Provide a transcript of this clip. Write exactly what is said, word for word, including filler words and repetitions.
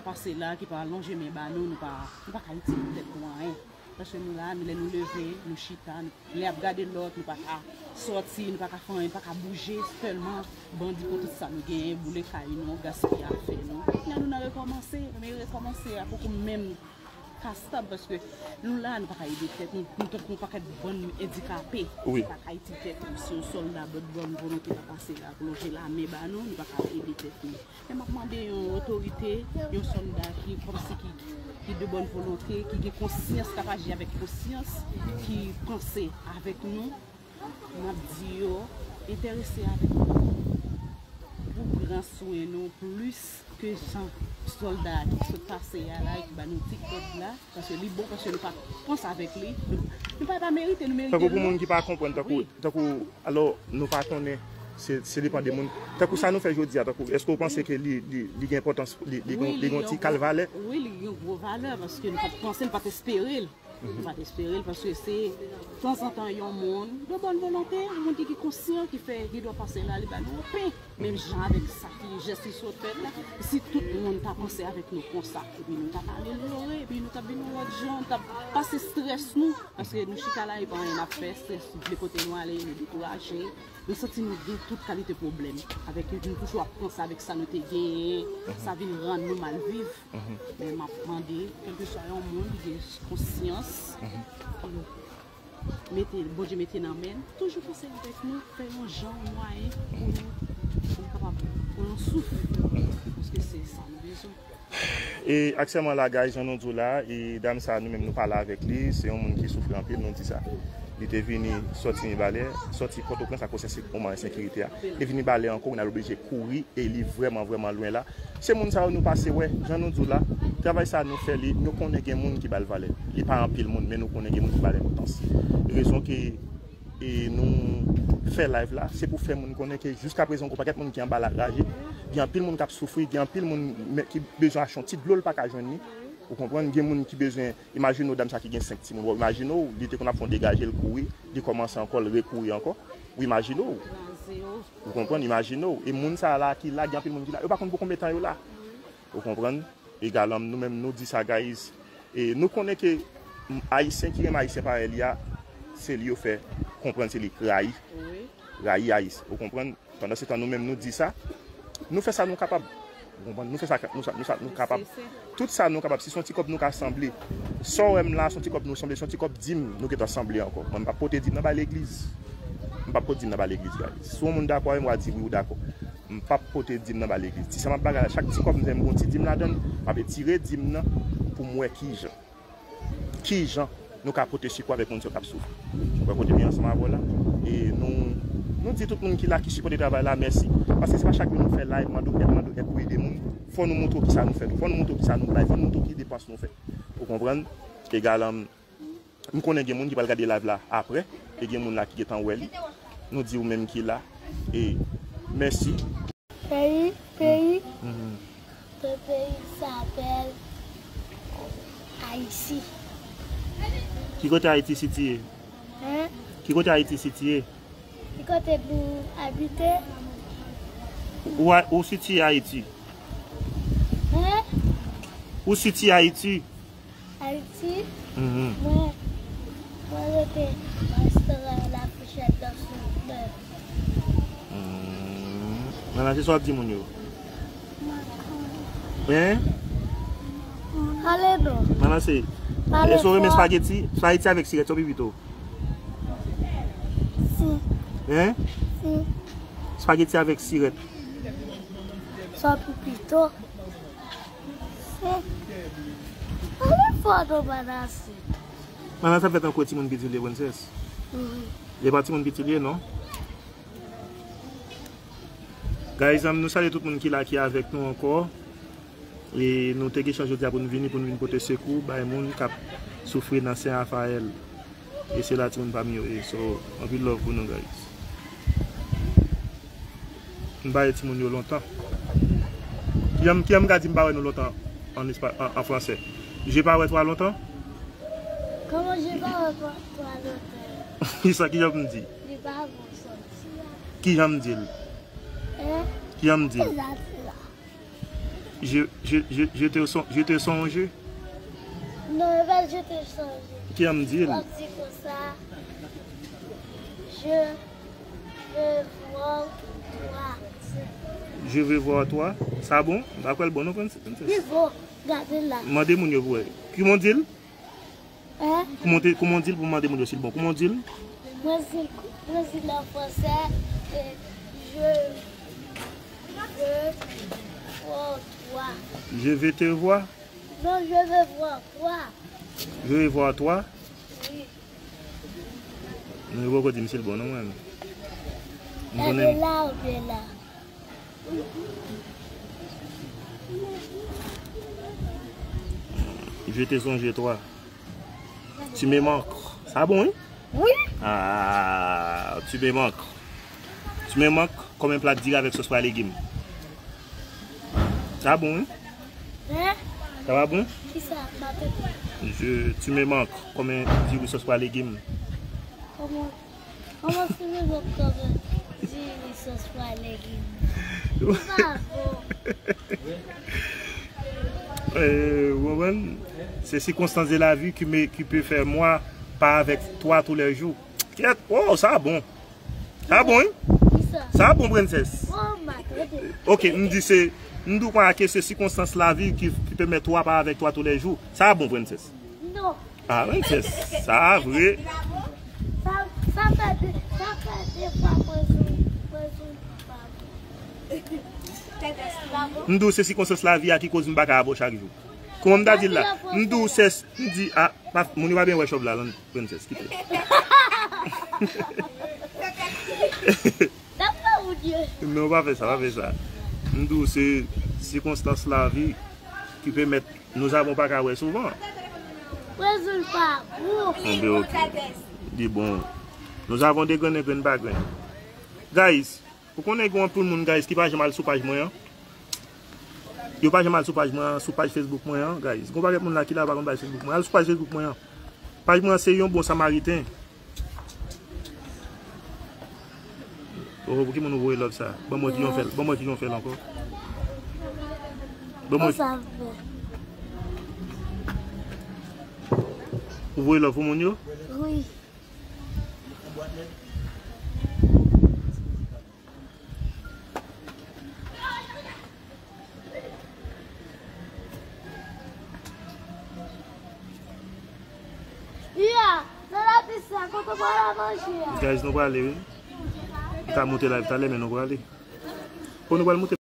pase la, ki pa lonje men ba nou, nou pa, nou pa ka itilize tèt nou anyen. Paske nou la, lè nou leve, nou chita, nou, lè ap gade lòt, nou pa ka sòti, nou pa ka fè anyen, nou pa ka bouje, sèlman bandi pran tout sa nou genyen, boule kay nou, gaspiye afè nou. Lè nou nan rekòmanse, men rekòmanse a poko menm ka stab, paske nou la, nou pa ka ede tèt nou, nou tankou yon pakèt bann andikape. Wi. Se pa ka ede tèt nou, si yon sòlda bòn, bòn volonte pa pase la pou lonje lamen ba nou, nou pa ka ede tèt nou. Men m ap mande yon otorite, yon sòlda ki kòmsi ki, ki de bòn volonte, ki gen konsyans, k ap aji avèk konsyans, ki panse avèk nou. M ap di yo, enterese avèk nou pou pran swen nou plis ke jan sòlda a ki sot pase a la e ki ba nou ti èd la. Paske li bon, paske nou pa t panse avèk li. Nou, nou pa, pa merite, nou merite lòt. Tankou pou moun ki pa konprann, tankou, wi, tankou, alò, nou pa konnen, se, se depann de moun. Tankou sa nou fè jodi a, tankou, èske w panse ke li, li, li gen enpòtans, li, li, wi, gen, li gen yon ti kal valè? Wi, li gen gwo valè, paske nou pa t panse, nou pa t espere l. Nou pa t espere l, paske se tanzantan yon moun de bòn volonte, yon moun ki, ki konsyan, ki fè, ki dwe pase la, li ba nou yon pen. Menm jan avèk sa ki jès li sot fè la, si tout moun ta panse avèk nou konsa, epi nou t ap amelyore, epi nou t ap vin yon lòt jan, nou t ap pase estrès nou, paske nou chita la, e pa anyen n ap fè, estrès vle pote nou ale, nou dekouraje, nou santi nou gen tout kalite pwoblèm, avèk nou toujou ap panse avèk sa nou te genyen, sa vin rann nou mal viv. Men m ap mande, kèlkeswa yon moun ki gen konsyans, ki mete, Bondye mete nan men l, toujou panse avèk nou, fè yon jan, yon mwayen pou nou, pou nou kapab pran yon souf, paske se sa nou bezwen. E aktyèlman la, guys, jan nou di w la, e dam sa, nou menm nou pale avèk li, se yon moun ki soufri anpil, nou di sa. Li te vini sòti Mibalè, sòti Pòtoprens akoz ense-, moman ensekirite a. Li vini Mibalè ankò, n al oblije kouri, e li vrèman, vrèman lwen la. Se moun sa yo nou pase wè, jan nou di w la, travay sa nou fè li, nou konnen gen moun ki ba l valè. Li pa anpil moun, men nou konnen gen moun ki ba l enpòtans. Rezon ke, e, nou fè live la, se pou fè moun konnen ke jiskaprezan, gen yon pakèt moun ki anba la raje, gen anpil moun k ap soufri, gen anpil moun men, ki bezwen achte yon ti dlo, l pa ka jwenn li. Ou konprann? Gen moun ki bezwen, imajine w dam sa ki gen senk timoun. Bon, imajine w, li te konn ap fè yon degaje, l kouri, li kòmanse ankò, l rekouri ankò. Ou imajine w. Ou konprann? Imajine w. E moun sa la ki la, gen anpil moun ki la, yo pa konn pou konbyen tan yo la. Ou konprann? Egal, nou menm, nou di sa, guys. E nou konnen ke Ayisyen ki renmen Ayisyen parèy li a, se li yo fè konprann se li k rayi. Rayi Ayisyen. Ou konprann? Pandan se tan, nou menm, nou di sa. Nou fè sa nou kapab. Ou konprann? Nou fè sa, nou sa, nou sa, nou kapab. Tout sa nou kapab. Si se yon ti kòb nou ka sanble. Sa w wè m la, se yon ti kòb nou sanble, se yon ti kòb dim nou gentan sanble ankò. Mwen, m p ap pote dim nan bay legliz. M p ap pote dim nan bay legliz, guys. Si yon moun dakò avè m, w a di wi, ou dakò. M p ap pote dim nan bay legliz. Ti sa m ap bagay la, chak ti kòb m gen, m gon ti dim ladan l, m ap etire dim nan pou m wè kijan. Kijan nou ka pote sekou avèk moun sa yo k ap soufri. Ou wè kote m ye ansanm avè w la? E nou, nou di tout moun ki la, ki sipòte travay la, mèsi. Paske se pa chak jou nou fè live, mande w èd, mande w èd pou ede moun. Fò nou montre w kisa nou fè tou. Fò nou montre w kisa nou bay. Fò nou montre w ki depans nou fè. Ou konprann? Egal, m konnen gen moun ki pral gade live la apre. E gen moun la ki gentan wè li. Nou di ou menm ki la. E mèsi. Peyi, peyi. Mhm. Le pays s'appelle Haïti. Ki kote Ayiti sitiye? Hein? Ki kote Ayiti sitiye? Ki kote nou abite? Ou a, ou sitiye Ayiti? Hein? Ou sitiye Ayiti? Ayiti, mhm, mwen, mwen rete restoran La Fourchette dans le nèf. Hmm. Manache, sa w ap di moun yo? Hein? Pale non. Manache, èske w renmen espageti? Espageti avèk sirèt, sa w pi pito? Si. Hein? Si. Espageti avèk sirèt. Sa w pi pito? Pale fò non, Manasse. Manasse ap fè tankou timoun piti l ye, Princess. Mhm. E pa timoun piti l ye, non? Guys, um, nou salye tout moun ki la, ki avèk nou ankò. E nou te gen chans jodi a pou nou vini, pou nou vin pote sekou bay moun k ap soufri nan Sen Rafayèl. E se la timoun pa m yo ye. So, anpil love pou nou, guys. M pa wè timoun yo lontan. Kijan, kijan m ka di m pa wè nou lontan an espa-, an, an fransè? Je pa wè twa lontan? Comment je pas toi, toi longtemps? Sa kijan m di? Li pa bon sòti a. Kijan m di l? Hein? Kijan m di l? Sòti la. Je, je, je, je te son-, je te songe. Non, e pa je te songe. Ki jan m di l? W ap di konsa, je veux voir toi. Je veux voir toi. Sa bon? M pa kwè l bon non, Princess. Li bon. Gade la. Mande moun yo pou wè. Kouman w di l? Hein? Kouman w te, kouman w di l pou mande moun yo si l bon? Kouman w di l? Mwen di, mwen di l an fransè, e, je veux voir toi. Je veux te voir. Non, je veux voir toi. Je veux voir toi. Wi. Nou poko di m si l bon non, mwen. M konnen. Gade la oubyen la. Je te songe toi. Tu me manques. Sa bon, wi? Wi. Ah, tu me manques. Tu me manques comme un plat de riz avec sauce pois et légumes. Sa bon, wi? Hein? Sa pa bon? Kisa? M pa tande. Je, tu me manques comme un diri sauce pois et légumes. Kòman? Kòman se menm kòman diri sòs pwa legim? Ou pa bon. Euh, ou konprann? C'est circonstance de la vie qui me, qui peut faire moi pas avec toi tous les jours. Kèt, oh, sa bon. Sa bon, wi. Kisa? Sa bon, Princess. Oh, ma tante. Ok, m di se, m di w konsa ke se circonstance la vie qui, qui permet toi pas avec toi tous les jours. Sa bon, Princess. Non. Ah, Princess, sa vre. Sa, sa fè de, sa fè de fwa mwen sou, mwen sou pa bon. M di w se sikonstans lavi a ki koz m pa ka avè w chak jou. Kòman m ta di l la? M di w se, m di, ah, pa, moun yo pa byen wè chòv la, non, Princess, kite. N ap fè ou dye. Non, pa fè sa, pa fè sa. M di w se sikonstans lavi ki pèmèt nou savon pa ka wè souvan. Prezil pa bon. Bon, ben, ok. Li bon. Nous avons des graines, graines pa grenn. Guys, ou konnen gen anpil moun, guys, ki pa janm al sou paj mwen an. Yo pa janm al sou paj mwen an, sou paj Facebook mwen an, guys. Gon pakèt moun la ki la pa konn paj Facebook mwen. Al sou paj Facebook mwen an. Paj mwen an se yon bon samariten. Oh, pou ki moun ou voye love sa? Ban mwen ki jan w fè l. Ban mwen ki jan w fè l ankò. Ban mwen. Konsa vre. Ou voye love pou moun yo? Wi. Iya, nan lapis la, kote w pral al manje a? Guys, nou prale, wi. M ta moute live talè, men nou prale. Bon, nou pral moute.